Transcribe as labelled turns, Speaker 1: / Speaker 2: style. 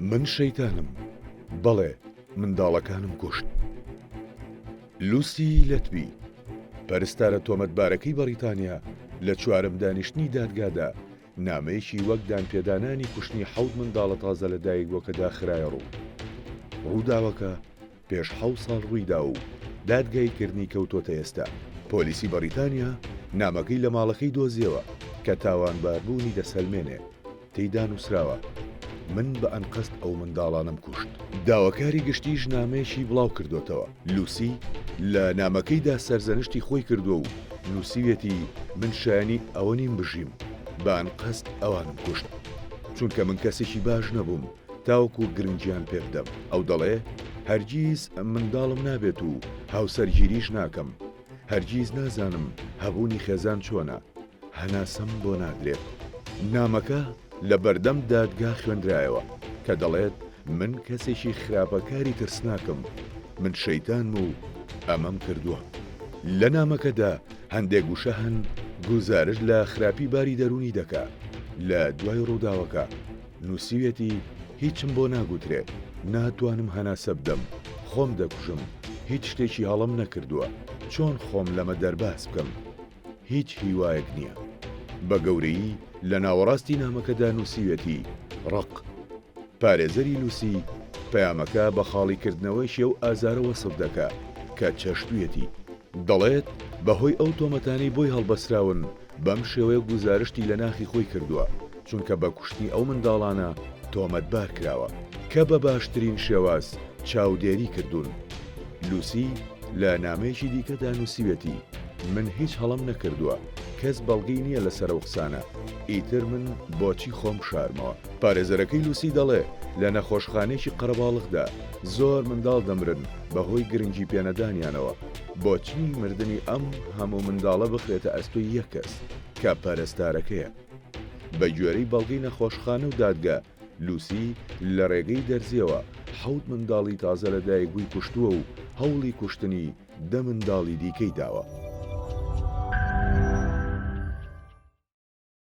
Speaker 1: من شەیتانم، بەڵێ منداڵەکانم کوشت. لوسی لەتبی، پەرستارە تۆمەتبارەکەی بەڕیتانیا لە چوارەم دانیشتنی دادگادا نامەیەکی وەک دانپێدانانی کوشتنی حەوت منداڵە تازە لەدایکبووەکەدا خرایەڕوو. ڕووداوەکە پێش حەوت ساڵ ڕوویدا و دادگاییکردنی کەوتۆتە ئێستا. پۆلیسی بەڕیتانیا نامەکەی لە ماڵەکەی دۆزیەوە کە تاوانباربوونی دەسەلمێنێ. تێیدا نووسراوە، من بە ئەنقەست ئەو منداڵانەم کوشت. داواکاری گشتیش نامەیەکی بڵاوکردۆتەوە. لوسی لە نامەکەیدا سەرزەنشتی خۆی کردووە و نووسیویەتی، من شایەنی ئەوە نیم بژیم، بە ئەنقەست ئەوانم کوشت، چونکە من کەسێکی باش نەبووم تاوەکو گرنگیان پێبدەم. ئەو دەڵێ، هەرگیز منداڵم نابێت و هاوسەرگیریش ناکەم. هەرگیز نازانم هەبوونی خێزان چۆنە. هەناسەم بۆ نادرێت. نامەکە لە بەردەم دادگا خوێندرایەوە کە دەڵێت من کەسێکی خراپەکاری ترسناکم، من شەیتانم و ئەمەم کردووە. لە نامەکەدا هەندێک وشە هەن گوزارشت لە خراپی باری دەروونی دەکا لە دوای ڕووداوەکە. نووسیویەتی هیچم بۆ ناگوترێ، ناتوانم هەناسە بدەم، خۆم دەکوژم، هیچ شتێکی هەڵەم نەکردووە، چۆن خۆم لەمە دەرباز بکەم؟ هیچ هیوایەک نییە. بە گەورەیی لە ناوەڕاستی نامەکەدا نووسیویەتی، ڕق. پارێزەری لوسی پەیامەکە بە خاڵیکردنەوەیەکی ئەو ئازارە وەسف دەکا کە چەشتوویەتی. دەڵێت بەهۆی ئەو تۆمەتانەی بۆی هەڵبەستراون بەم شێوەیە گوزارشتی لە ناخی خۆی کردووە، چونکە بە کوشتنی ئەو منداڵانە تۆمەتبار کراوە کە بە باشترین شێواز چاودێری کردوون. لوسی لە نامەیەکی دیکەدا نووسیویەتی، من هیچ هەڵەم نەکردووە، کەس بەڵگەی نییە لەسەر ئەو قسانە، ئیتر من بۆچی خۆم بشارمەوە؟ پارێزەرەکەی لوسی دەڵێ، لە نەخۆشخانەیەکی قەرەباڵغدا زۆر منداڵ دەمرن بەهۆی گرنگی پێنەدانیانەوە، بۆچی مردنی ئەم هەموو منداڵە بخرێتە ئەستۆی یەک کەس کە پەرستارەکەیە؟ بەگوێرەی بەڵگەی نەخۆشخانە و دادگا، لوسی لە رێگەی دەرزییەوە حەوت منداڵی تازە لەدایکبووی کوشتووە و هەوڵی کوشتنی دە منداڵی دیکەی داوە.